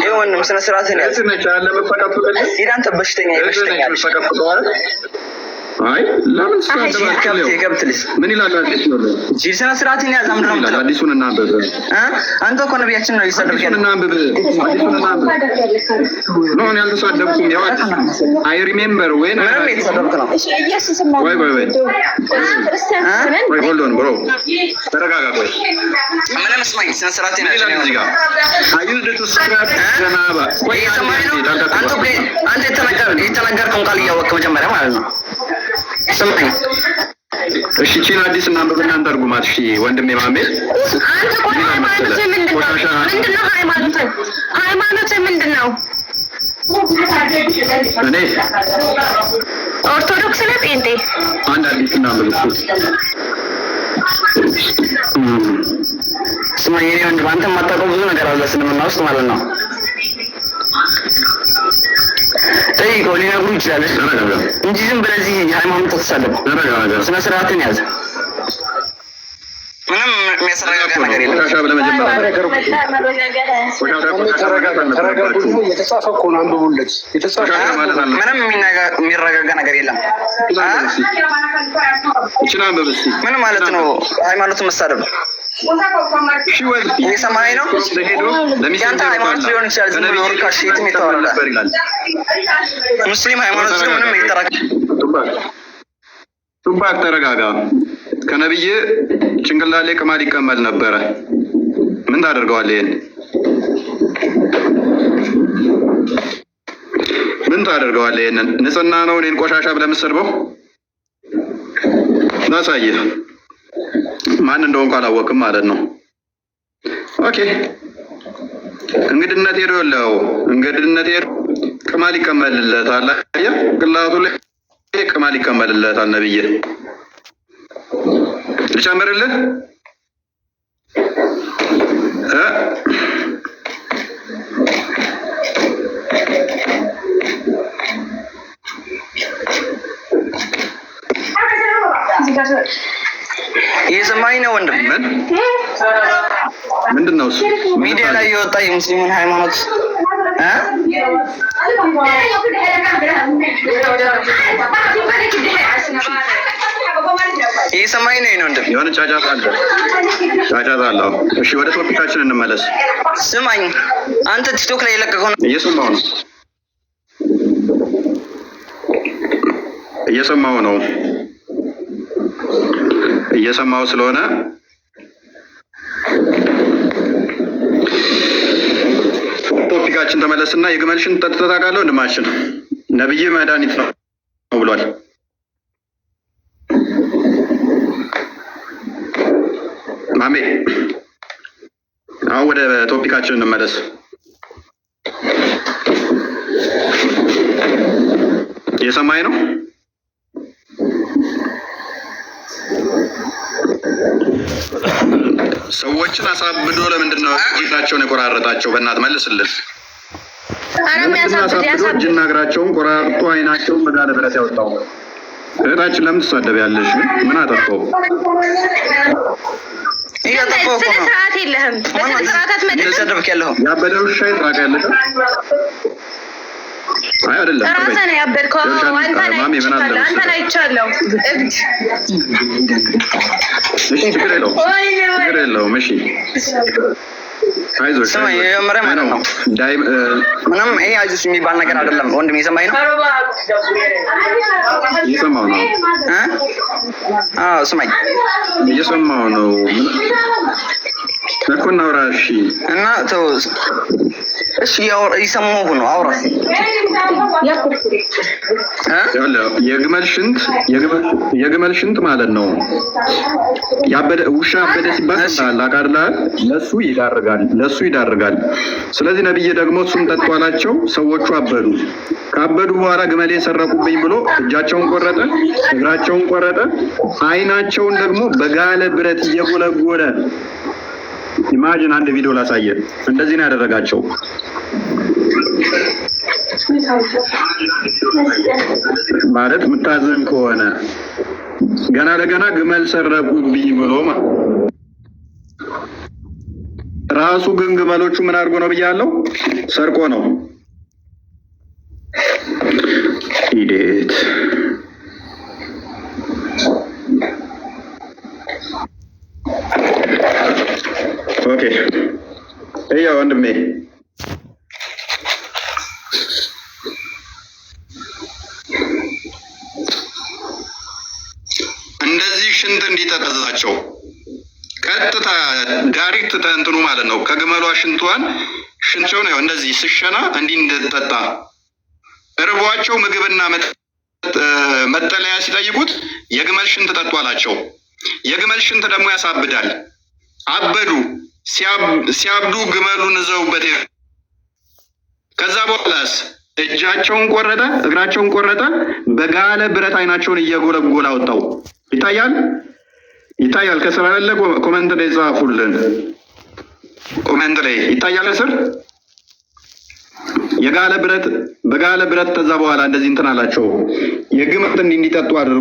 ይህ ወንድም ስነ ስርዓትን ያዝ። እህትህ ነች አለ የምትፈቀፍቅልህ? ሂድ አንተ በሽተኛ እህትህ የበሽተኛ ነች ልጅ የምትፈቀፍቀው አይደል? አይ ለምን ትሳደባለህ? የከብት የከብት ልጅ ምን ይላል አዲሱ? ጅል ስነ ስርዓትን ያዝ። ምንድን ነው ምን ይላል? የምትለው? አዲሱን እናንብብ። እ? አንተ እኮ ነቢያችን ነው እየሰደብክ አዲሱን ያለው። እናንብብ። አዲሱን እናንብብ። No፣ እኔ አልተሳደብኩም። ያው I remember when ምንም የተሰደብክ ነው። ወይ ወይ ወይ ወይ፣ hold on bro፣ ተረጋጋ። ቆይ። ምንም ስማኝ፣ ስነ ስርዓትን ምን ያዝ። ይላል እዚህ ጋር? I used to scrape ጀናባ። ቆይ። እየሰማኸኝ ነው? ጣልቃ አንተ ትግባ። እኮ አንተ የተናገርከውን ቃል እያወቅህ መጀመሪያ ማለት ነው። ስማኝ። እሺ ቺን አዲስ እናንብብ እና እንተርጉማት። እሺ ወንድሜ ማሜ። አንተ ቆይ፣ ሃይማኖትህ ምንድን ነው? ቆሻሻ ምንድን ነው ሃይማኖትህ? ሃይማኖትህ ምንድን ነው? እኔ ኦርቶዶክስ ነህ? ጴንጤ? አንድ አዲስ እናንብብ እሱ። ስማኝ የኔ ወንድም፣ አንተ የማታውቀው ብዙ ነገር አለ እስልምና ውስጥ ማለት ነው። ጠይቀው ሊነግሩ ይችላል ተረጋጋ፣ እንጂ ዝም ብለህ እዚህ ሃይማኖት ተሳደብ። ተረጋጋ። ስነ ስርዓትን ያዝ። ምንም የሚያስረጋጋ ነገር የለም። ቆሻሻ ብለህ መጀመሪያ ቆሻሻ ቆሻሻ ማለት ተረጋጉ። አልነበረባችሁም። የተጻፈ እኮ ነው፣ አንብቡለት። የተጻፈ ቆሻሻ ማለት አልነበረባችሁም። ምንም የሚረጋጋ ነገር የለም። እችን አንብብ እስኪ። ምን ማለት ነው? ሃይማኖትን መሳደብ She was እየሰማኸኝ ነው? ሄዶ የአንተ ሃይማኖት ሊሆን ይችላል። ዝም ብሎ ርካሽ የትም የተወረደ ነበር ይላል። ሙስሊም ሃይማኖት ውስጥ ምንም የተረጋ ቱፓክ ቱፓክ ተረጋጋ። ከነብይ ጭንቅላት ላይ ቅማል ይቀመል ነበረ። ምን ታደርገዋለህ? ይሄን ምን ታደርገዋለህ? ይሄንን ንጽህና ነው። እኔን ቆሻሻ ብለህ የምትሰድበው፣ ላሳይህ። ማን እንደሆንኩ አላወቅም ማለት ነው። Okay፣ እንግድነት ሄዶ የለው፣ እንግድነት ሄዶ ቅማል ይቀመልለታል። አየህ፣ ጭንቅላቱ ላይ ቅማል ይቀመልለታል። ነብዬ ልጨምርልህ እ? እየሰማኸኝ ነው ወንድም? ምን ምንድን ነው እሱ? ሚዲያ ላይ የወጣ የሙስሊሙን ሃይማኖት እ? እየሰማኸኝ ነው የኔ ወንድም? የሆነ ጫጫታ አለ፣ ጫጫታ አለ። አዎ። እሺ ወደ topic ኣችን እንመለስ። ስማኝ፣ አንተ ቲክቶክ ላይ የለቀቀውን እየሰማሁ ነው፣ እየሰማሁ ነው፣ እየሰማሁ ስለሆነ topic ኣችን ተመለስና የግመል ሽንት ጠጥተህ ታውቃለህ? ወንድማችን ነብይ መድኃኒት ነው ብሏል። ማሜ፣ አሁን ወደ topic ኣችን እንመለስ። እየሰማኝ ነው? ሰዎችን አሳብዶ ለምንድን ነው እጃቸውን የቆራረጣቸው? በእናት መልስልን። ኧረ ለምንድን ነው የሚያሳብድ አሳብዶ ያሳብድ። እጅና እግራቸውን ቆራርጦ አይናቸውን በጋለ ብረት ያወጣው? እህታችን ለምን ትሳደቢያለሽ? ምን አጠፋው? እያጠፋሁ እኮ ስነ ነው። ስርዓት የለህም። በስነ ስርዓት አትመልስም። እየተሰደብክ ያለኸው ያበደ ውሻ ታውቂያለሽ? አይ አይደለም። ራስህ ነህ ያበድከው። አንተን ማሚ ምን አለ አይቻለሁ። አንተን መሰለህ? አይቻለሁ። እብድ። እሺ ችግር የለውም፣ ችግር የለውም። እሺ አይዞሽ። ስማ፣ አይዞሽ። የመጀመሪያ ማለት ነው። ዳይ ምንም ይሄ አይዞሽ የሚባል ነገር አይደለም ወንድም፣ እየሰማኸኝ ነው? እየሰማሁ ነው። እ? አዎ ስማኝ። እየሰማሁ ነው እኮ፣ እናውራ። እሺ። እና ተው እሺ፣ እየሰማሁህ ነው። አውራ እ? ይኸውልህ፣ የግመል ሽንት ማለት ነው። ያበደ ውሻ አበደ ሲባል ሰምተሃል አይደል? ለሱ ይዳርጋል፣ ለሱ ይዳርጋል። ስለዚህ ነብይ ደግሞ እሱን ጠጡ አላቸው። ሰዎቹ አበዱ። ካበዱ በኋላ ግመሌን ሰረቁብኝ ብሎ እጃቸውን ቆረጠ፣ እግራቸውን ቆረጠ፣ አይናቸውን ደግሞ በጋለ ብረት እየጎለጎለ። Imagine፣ አንድ ቪዲዮ ላሳየ። እንደዚህ ነው ያደረጋቸው። ማለት የምታዘን ከሆነ ገና ለገና ግመል ሰረቁብኝ ብሎ ራሱ ራሱ ግን ግመሎቹ ምን አድርጎ ነው ብያለሁ? ሰርቆ ነው። Edit። Okay፣ እያ ወንድሜ፣ እንደዚህ ሽንት እንዲጠጣዛቸው ቀጥታ direct ተንትኑ ማለት ነው። ከግመሏ ሽንቷን ሽንቸውን ያው እንደዚህ ስሸና እንዲህ እንድጠጣ እርቧቸው ምግብና መጠለያ ሲጠይቁት የግመል ሽንት ጠጡ አላቸው። የግመል ሽንት ደግሞ ያሳብዳል። አበዱ። ሲያብዱ ግመሉን ይዘውበት ሄዱ። ከዛ በኋላስ እጃቸውን ቆረጠ፣ እግራቸውን ቆረጠ። በጋለ ብረት አይናቸውን እየጎለጎለ አወጣው። ይታያል፣ ይታያል። ከስር አለ፣ comment ላይ ጻፉልን። Comment ላይ ይታያል ከስር የጋለ ብረት በጋለ ብረት። ከዛ በኋላ እንደዚህ እንትን አላቸው። የግመል እንዲህ እንዲጠጡ አድርጎ